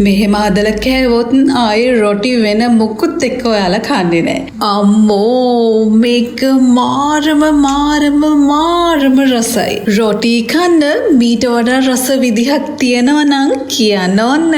මෙහෙම හදලා කෑවොත් ආයේ රොටි වෙන මුකුත් එක්ක ඔයාලා කන්නේ නෑ. අම්මෝ, මේක මාරම මාරම මාරම රසයි. රොටි කන්න මීට වඩා රස විදිහක් තියෙනවා නම් කියන්න ඕන.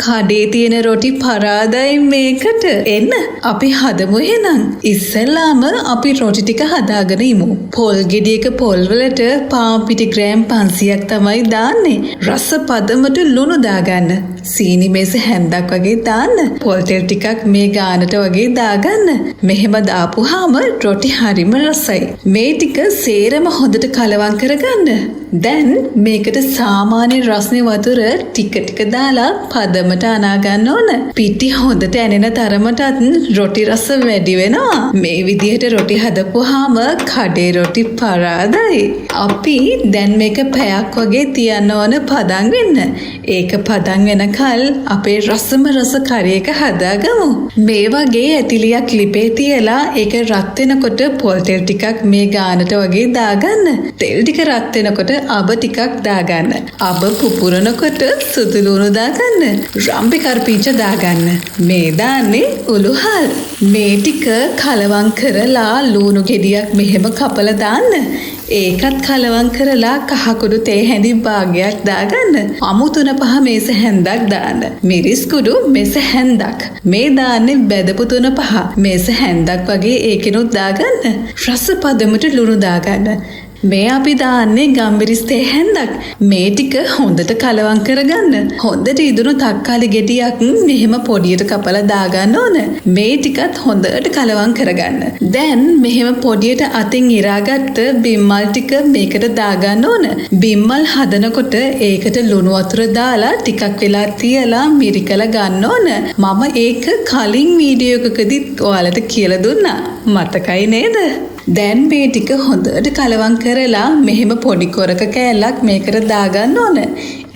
කඩේ තියෙන රොටි පරාදයි මේකට. එන්න අපි හදමු එහෙනම්. ඉස්සෙල්ලාම අපි රොටි ටික හදාගෙන ඉමු. පොල් ගෙඩියක පොල් වලට පාන් පිටි ග්‍රෑම් 500ක් තමයි දාන්නේ. රස පදමට ලුණු දාගන්න. සීනි මේස හැන්දක් වගේ දාන්න. පොල් තෙල් ටිකක් මේ ගානට වගේ දාගන්න. මෙහෙම දාපුවාම රොටි හරිම රසයි. මේ ටික සේරම හොඳට කලවම් කරගන්න. දැන් මේකට සාමාන්‍ය රස්නේ වතුර ටික ටික දාලා පදමට අනා ගන්න ඕන. පිටි හොඳට ඇනෙන තරමටත් රොටි රස වැඩි වෙනවා. මේ විදිහට රොටි හදපුවාම කඩේ රොටි පරාදයි. අපි දැන් මේක පැයක් වගේ තියන්න ඕන පදම් වෙන්න. ඒක පදම් වෙනකල් අපේ රසම රස කරි එක හදාගමු. මේ වගේ ඇතිලියක් ලිපේ තියලා ඒක රත් වෙනකොට පොල් තෙල් ටිකක් මේ ගානට වගේ දාගන්න. තෙල් ටික රත් වෙනකොට අබ ටිකක් දාගන්න. අබ පුපුරනකොට සුදු ලුණු දාගන්න. රම්බි කරපිංච දාගන්න. මේ දාන්නේ උළුහල්. මේ ටික කලවම් කරලා ලුණු ගෙඩියක් මෙහෙම කපලා දාන්න. ඒකත් කලවම් කරලා කහ කුඩු තේ හැඳි භාගයක් දාගන්න. අමු තුන පහ මේස හැන්දක් දාන්න. මිරිස් කුඩු මේස හැන්දක්. මේ දාන්නේ බැදපු තුන පහ මේස හැන්දක් වගේ ඒකෙනුත් දාගන්න. රස පදමට ලුණු දාගන්න. මේ අපි දාන්නේ ගම්මිරිස් තේ හැන්දක්. මේ ටික හොඳට කලවම් කරගන්න. හොඳට ඉදුණු තක්කාලි ගෙඩියක් මෙහෙම පොඩියට කපලා දාගන්න ඕන. මේ ටිකත් හොඳට කලවම් කරගන්න. දැන් මෙහෙම පොඩියට අතින් ඉරාගත්ත බිම්මල් ටික මේකට දාගන්න ඕන. බිම්මල් හදනකොට ඒකට ලුණු වතුර දාලා ටිකක් වෙලා තියලා මිරිකලා ගන්න ඕන. මම ඒක කලින් වීඩියෝ එකකදීත් ඔයාලට කියලා දුන්නා. මතකයි නේද? දැන් මේ ටික හොඳට කලවම් කරලා මෙහෙම පොඩි කොරක කෑල්ලක් මේකට දාගන්න ඕන.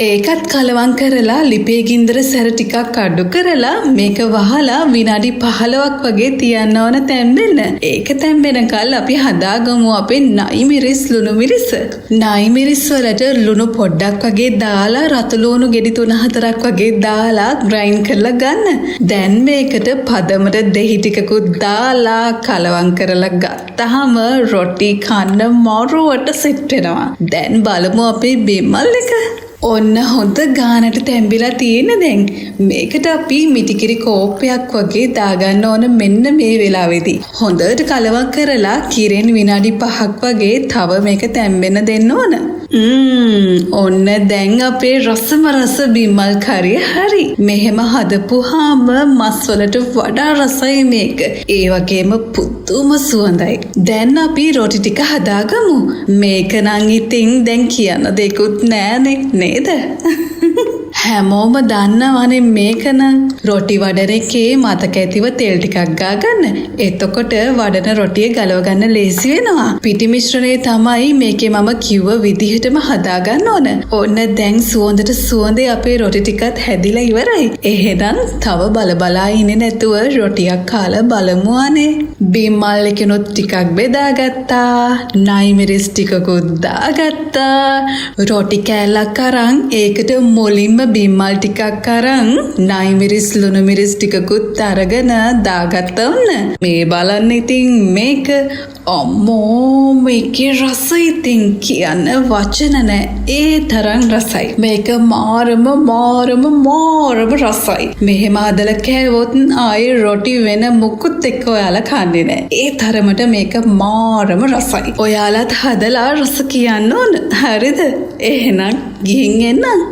ඒකත් කලවම් කරලා ලිපේ ගින්දර සැර ටිකක් අඩු කරලා මේක වහලා විනාඩි 15ක් වගේ තියන්න ඕන තැම්බෙන්න. ඒක තැම්බෙනකල් අපි හදාගමු අපේ නයි මිරිස් ලුණු මිරිස. නයි මිරිස් වලට ලුණු පොඩ්ඩක් වගේ දාලා රතු ලුණු ගෙඩි 3-4ක් වගේ දාලා ග්‍රයින්ඩ් කරලා ගන්න. දැන් මේකට පදමට දෙහි ටිකකුත් දාලා කලවම් කරලා ගත්තාම රොටි කන්න මරුවට සෙට් වෙනවා. දැන් බලමු අපේ බිම්මල් එක. ඔන්න හොඳ ගානට තැම්බිලා තියෙන දැන්. මේකට අපි මිටිකිරි කෝප්පයක් වගේ දාගන්න ඕන මෙන්න මේ වෙලාවේදී. හොඳට කලවම් කරලා කිරෙන් විනාඩි 5ක් වගේ තව මේක තැම්බෙන්න දෙන්න ඕන. ඔන්න දැන් අපේ රසම රස බිම්මල් කරිය හරි. මෙහෙම හදපුවාම මස් වලට වඩා රසයි මේක. ඒ වගේම පුදුම සුවඳයි. දැන් අපි රොටි ටික හදාගමු. මේක නම් ඉතින් දැන් කියන්න දෙකුත් නෑනේ නේද? හැමෝම දන්නවනේ මේක නම්. රොටි වඩන එකේ මතක ඇතිව තෙල් ටිකක් ගාගන්න. එතකොට වඩන රොටිය ගලව ගන්න ලේසි වෙනවා. පිටි මිශ්‍රණය තමයි මේකේ මම කිව්ව විදිහටම හදාගන්න ඕන. ඔන්න දැන් සුවඳට සුවඳේ අපේ රොටි ටිකත් හැදිලා ඉවරයි. එහෙනම් තව බල බලා ඉන්නේ නැතුව රොටියක් කාලා බලමු අනේ. බිම්මල් එකෙනුත් ටිකක් බෙදාගත්තා. නයි මිරිස් ටිකකුත් දාගත්තා. රොටි කෑල්ලක් අරන් ඒකට මුලින්ම බිම්මල් ටිකක් අරන් නයි මිරිස් ලුණු මිරිස් ටිකකුත් අරගෙන දාගත්ත ඔන්න. මේ බලන්න ඉතින් මේක, අම්මෝ, මේකේ රස ඉතින් කියන්න වචන නෑ. ඒ තරම් රසයි. මේක මාරම මාරම මාරම රසයි. මෙහෙම හදලා කෑවොත් ආයේ රොටි වෙන මුකුත් එක්ක ඔයාලා කන්නේ නෑ. ඒ තරමට මේක මාරම රසයි. ඔයාලත් හදලා රස කියන්න ඕන. හරිද? එහෙනම් ගිහින් එන්නම්.